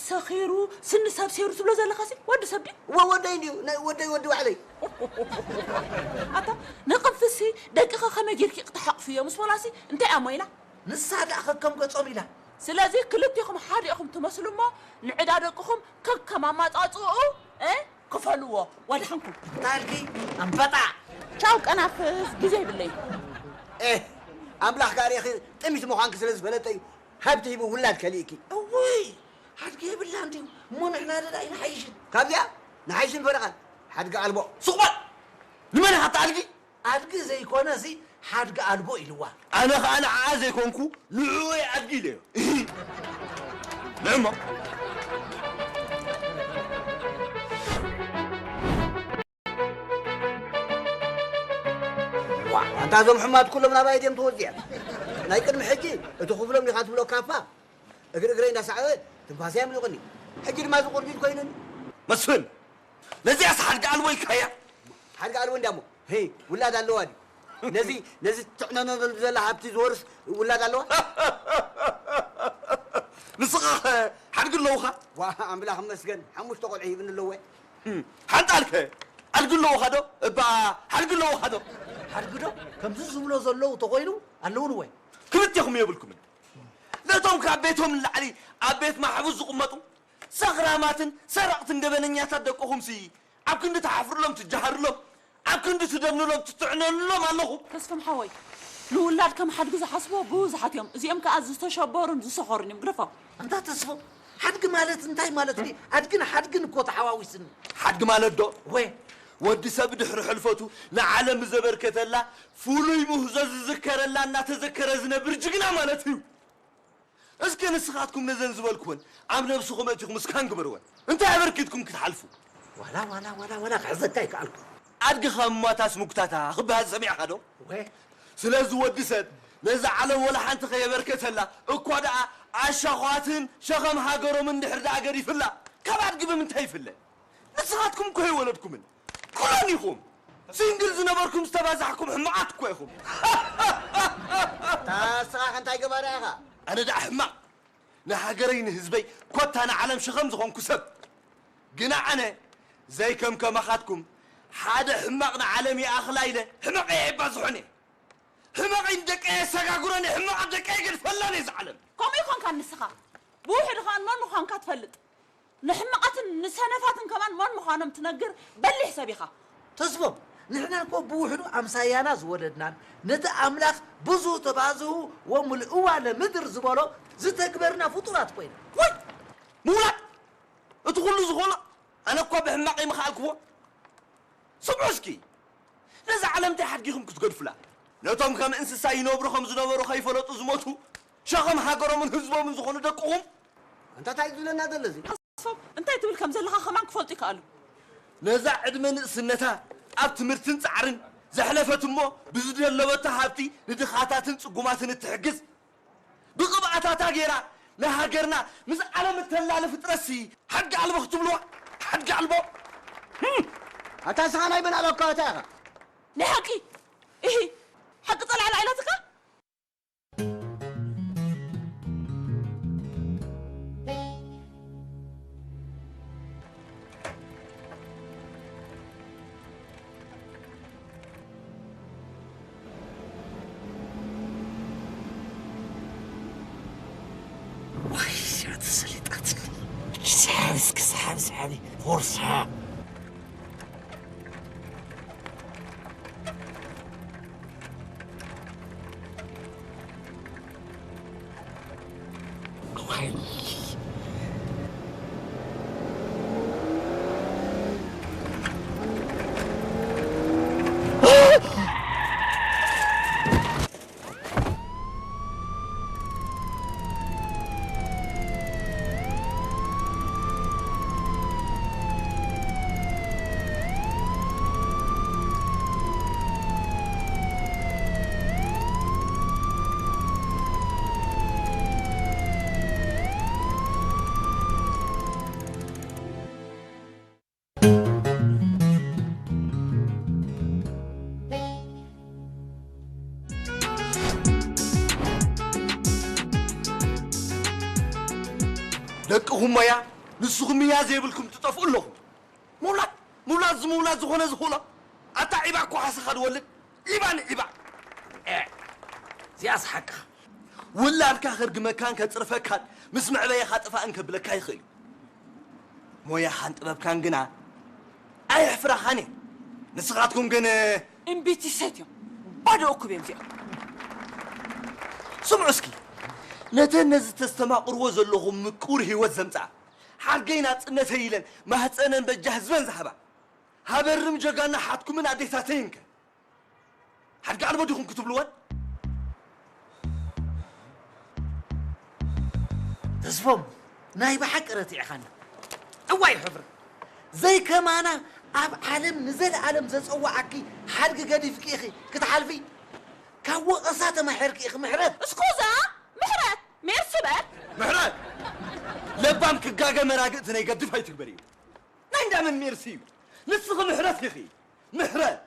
ሰኺሩ፣ ስኒ ሰብ ሰይሩ ትብሎ ዘለኻሲ ወዲ ሰብ ድዩ? ወ-፣ ወደይ እንድዩ፣ ናይ ወደይ ወዲ ባዕለይ። ኣታ፣ ንቕንፍሲ ደቅኻ ከመይ ጌርኪ ክትሓቕፍዮ ምስ በላሲ እንታይ እያ ሞይላ? ንሳ ደኣ ከከም ገጾም ኢላ። ስለዚ ክልቴኹም ሓደ ኢኹም ትመስሉ እሞ ንዕዳ ደቅኹም ከከም ኣማጻጽኡ፣ እ፣ ክፈልዎ። ወድሓንኩም። እንታይ ኢልኪ? ኣንበጣ። ቻው ቀናፍስ፣ ግዜ የብለይ። ኤህ፣ ኣምላኽ ጋር ኢኺ ጥሚት ምዃንኪ ስለ ዝፈለጠ እዩ። ሃብቲ ሂቡ ውላድ ከሊእኪ። እውይ፣ ሓድጊ የብላን ድዩ? እሞ ንሕና ደኣ ኣይንሓይሽን። ካብዚኣ ንሓይሽን ፈረቓን። ሓድጊ ኣልቦ። ሱቕ በል! ንመን ኢኻ እትኣድጊ? ኣድጊ ዘይኮነሲ ሓድጊ ኣልቦ ኢልዋ። ኣነ ኸኣ ንዓኣ ዘይኮንኩ ንዕኡ እየ ኣድጊ ኢለዮ። ንዕሞ። ዋ፣ ኣንታ እዞም ሕማት ኩሎም ናባይ ድዮም ተወዚዖም? ናይ ቅድሚ ሕጂ እቲ ክፍሎም ኢኻ ትብሎ ካፋ እግሪ እግረይ እንዳሰዓበ ትንፋሰይ ኣምሊቑኒ። ሕጂ ድማ እዚ ቁርዲድ ኮይኑኒ። መስፍን፣ ነዚኣስ ሓድጊ ኣልቦ ኢልካያ? ሓድጊ ኣልቦ እንዳሞ፣ ሄይ፣ ውላድ ኣለዋ ድዩ? ነዚ፣ ነዚ ትዕነነሉ ዘላ ሃብቲ ዝወርስ ውላድ ኣለዋ? ንስኻ ኸ ሓድጊ ኣለውኻ? ዋ፣ ኣምላኽ ይመስገን፣ ሓሙሽተ ቆልዑ ሂብኒ ኣለዎ። ሓንቲ ኣልከ ኣድጊ ኣለውኻ ዶ? እባ ሓድጊ ኣለውኻ ዶ? ሓድጊ ዶ ከምዚ ዝብሎ ዘለዉ ተኾይኑ ኣለዉን ወይ? ክልቴኹም የብልኩምን። ነቶም ካብ ቤቶም ንላዕሊ ኣብ ቤት ማሕቡስ ዝቕመጡ ሰኽራማትን ሰረቕትን ገበነኛታት ደቅኹምሲ ኣብ ክንዲ ትሓፍርሎም ትጀሃርሎም፣ ኣብ ክንዲ ትደንሎም ትትዕነንሎም ኣለኹም። ተስፎም ሓወይ፣ ንውላድ ከም ሓድጊ ዝሓስብዎ ብዙሓት እዮም። እዚኦም ከኣ ዝተሸበሩን ዝሰኸሩን እዮም። ግደፎም። ኣንታ ተስፎም፣ ሓድጊ ማለት እንታይ ማለት ድዩ? ኣድግን ሓድግን እኮ ተሓዋዊስኒ። ሓድጊ ማለት ዶ? ወ- ወዲ ሰብ ድሕሪ ሕልፈቱ ንዓለም ዘበርከተላ ፍሉይ ምህዞ ዝዝከረላ እናተዘከረ ዝነብር ጅግና ማለት እዩ። እስከ ንስኻትኩም ነዘን ዝበልኩወን ኣብ ነብስኹም ኣእቲኹም እስካን ግበርወን። እንታይ ኣበርኪትኩም ክትሓልፉ? ዋላ ዋላ ዋላ ዋላ ክሕዘካ ይከኣልኩ። ኣድጊ ካብ እማታስ ሙግታታ ክበሃል ሰሚዕኻ ዶ? ወ- ስለዚ ወዲ ሰብ ነዛ ዓለም ወላ ሓንቲ ከየበርከተላ እኳ ደኣ ኣሻዃትን ሸኸም ሃገሮምን ድሕር ደኣ ገዲፍላ ካብ ኣድጊ ብምንታይ ይፍለ? ንስኻትኩም እኮ ኣይወለድኩምን። ኩሎን ኢኹም። ሲንግል ዝነበርኩም ዝተባዛሕኩም ሕማቓት እኮ ኢኹም። ታስኻ እንታይ ገባሪ ኢኻ? ኣነ ደኣ ሕማቕ ንሃገረይ ንህዝበይ ኮታ ንዓለም ሸኸም ዝኾንኩ ሰብ። ግና ኣነ ዘይከም ከማኻትኩም ሓደ ሕማቕ ንዓለም ይኣኽላ ኢለ ሕመቐይ ኣይባዝሖን እየ። ሕመቐይ ንደቀይ የሰጋግሮን እየ፣ ሕማቕ ኣብ ደቀይ ገድፈላን እየ ዝዓለም። ከምኡ ይኾንካ ንስኻ። ብውሕዱ ኸኣ መን ምዃንካ ትፈልጥ። ንሕማቓትን ንሰነፋትን ከማን መን ምዃኖም ትነግር በሊሕ ሰብ ኢኻ። ተስፎም፣ ንሕና እኮ ብውሕዱ ኣምሳያና ዝወለድናን ነቲ ኣምላኽ ብዙ ተባዝሁ ወምልእዋ ለምድር ዝበሎ ዝተግበርና ፍጡራት ኮይና። ወይ! ምውላድ! እቲ ኩሉ ዝኾሎ ኣነ እኳ ብሕማቕ ይምኽኣልክዎ። ስምዑ እስኪ፣ ነዛ ዓለም እንታይ ሓድጊኹም ክትገድፉላ? ነቶም ከም እንስሳ ይነብሩ ከም ዝነበሩ ከይፈለጡ ዝሞቱ ሸኸም ሃገሮምን ህዝቦምን ዝኾኑ ደቅኹም። ኣንታ እንታይ እዩ ዝብለና ዘሎ እዚ? ኣስፎም፣ እንታይ ትብል ከም ዘለኻ ከማን ክፈልጡ ይከኣሉ። ነዛ ዕድመ ንእስነታ ኣብ ትምህርትን ጻዕርን ዘሕለፈት እሞ ብዝደለበቶ ሃብቲ ንድኻታትን ጽጉማትን እትሕግዝ ብቕብኣታታ ገይራ ንሃገርና ምስ ዓለም እተላለ ፍጥረትሲ ሓድጊ ኣልቦ ክትብልዋ? ሓድጊ ኣልቦ? ኣታ ንስኻ ናይ መን ኣበኳታ ኢኻ? ናይ ሓቂ! ኢሂ! ሓቂ ጸላዕላዕ ኢላትካ? ዋይ፣ እዚኣ ተሰሊጣትኒ። ሰሓቢ እስኪ፣ ሰሓቢ፣ ሰሓቢ። ፎርሳ። ደቅኹም ሞያ ንስኹም እያ ዘይብልኩም ትጠፍኡ ኣለኹም። ምውላድ ምውላድ ዝምውላድ ዝኾነ ዝኽእሎ ኣታ ዒባ እኮ ሓሰኻ ዝወልድ ዒባ ንዒባ። እ፣ እዚኣስ ሓቅኻ። ውላድካ ከርግመካን ከጽርፈካን ምስ መዕበየኻ ጥፋእን ከብለካ ይኽእል እዩ። ሞያኻን ጥበብካን ግና ኣየሕፍራኻን እየ። ንስኻትኩም ግን እምቢቲ ሰት እዮም። ባዶ እኩብ እዮም እዚኦም። ስምዑ እስኪ፣ ነተን ነዚ ተስተማቕርዎ ዘለኹም ምቁር ህይወት ዘምጽኣ ሓድገይ ናጽነተይ ኢለን ማህጸነን በጃ ህዝበን ዝሃባ ሃበርም ጀጋና ሓትኩምን ኣዴታተይን ከ ሓድጊ ኣልቦ ዲኹም ክትብልወን? ተስፎም፣ ናይ ብሓቂ ረቲዕኻና። እዋይ ሕብሪ፣ ዘይከማና ኣብ ዓለም ንዘለኣለም ዘጸዋዓኪ ሓድጊ ገዲፍኪ ኢኺ ክትሓልፊ። ካብ ወቐሳ ተማሒርኪ ኢኺ ምሕረት። እስኩዛ፣ ምሕረት፣ ሜርሲ በል። ምሕረት! ለባም ክጋገ መራግእ ትነይ ገድፍ ኣይትግበርዮ። ናይ እንዳመን ሜርሲ እዩ? ንስኺ ምሕረት ኢኺ። ምሕረት!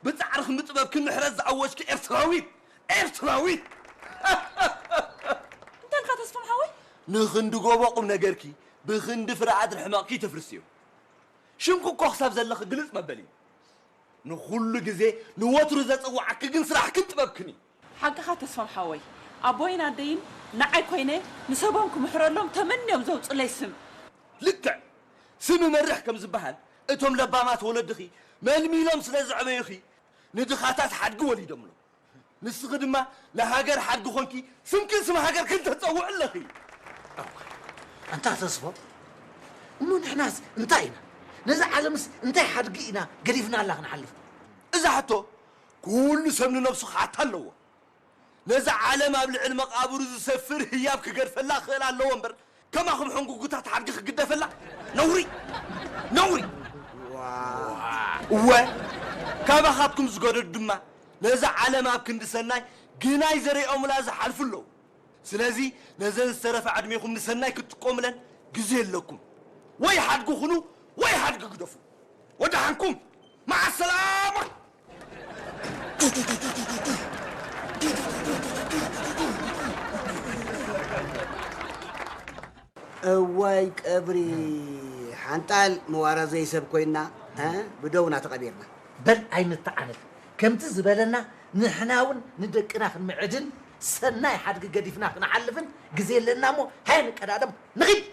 ብጻዕርኽን ብጥበብክን ምሕረት ዝኣወጅኪ ኤርትራዊት! ኤርትራዊት! እንታይ ኢልካ ተስፎም ሓወይ? ንኽንዲ ጎቦ ቁም ነገርኪ፣ ብኽንዲ ፍረ ኣድሪ ሕመቕኪ ተፍርስዮ። ሽምኪ እኮ ክሳብ ዘለኺ ግልጽ መበል እዩ። ንኹሉ ግዜ ንወትሩ ዘጸዋዓኪ ግን ስራሕክን ጥበብክን እዩ። ሓቅኻ ተስፋም ሓወይ፣ ኣቦይን ኣደይን ንዓይ ኮይነ ንሰቦም ክምሕረሎም ተመንዮም ዘውፅለይ ስም። ልክዕ፣ ስም ይመርሕ ከም ዝበሃል፣ እቶም ለባማት ወለድኺ መልሚሎም ስለ ዘዕበዩኺ ንድኻታት ሓድጊ ወሊዶምሎም። ንስኺ ድማ ንሃገር ሓድጊ ኮንኪ ስምክን ስም ሃገርክን ተፀውዕ ኣለኺ። ኣንታ ተስፎ፣ እሞ ንሕናስ እንታይ ኢና? ነዛ ዓለምስ እንታይ ሓድጊ ኢና ገዲፍናላ ክንሓልፍ? እዛ ሕቶ ኩሉ ሰብ ንነብሱ ክሓታ ኣለዎ። ነዛ ዓለም ኣብ ልዕሊ መቓብሩ ዝሰፍር ህያብ ክገድፈላ ክኽእል ኣለዎ እምበር፣ ከማኹም ሕንጉጉታት ሓድጊ ክግደፈላ ነውሪ፣ ነውሪ። እወ፣ ካባኻትኩም ዝገደዱ ድማ ነዛ ዓለም ኣብ ክንዲ ሰናይ ግናይ ዘሪኦምላ ዝሓልፉ ኣለዉ። ስለዚ ነዘን ዝተረፋ ዕድሜኹም ንሰናይ ክትጥቀሙለን ግዜ ኣለኩም። ወይ ሓድጊ ኩኑ ወይ ሓድጊ ግደፉ። ወደሓንኩም። መዓሰላማ። እዋይ ቀብሪ ሓንጣል መዋራ ዘይሰብ ኮይና እ ብደውና ተቐቢርና። በል ኣይንተዓነል ከምቲ ዝበለና ንሕና እውን ንደቅና ክንምዕድን ሰናይ ሓድጊ ገዲፍና ክንሓልፍን ግዜ ኣለና እሞ ሃየ ንቀዳደም ንኺድ።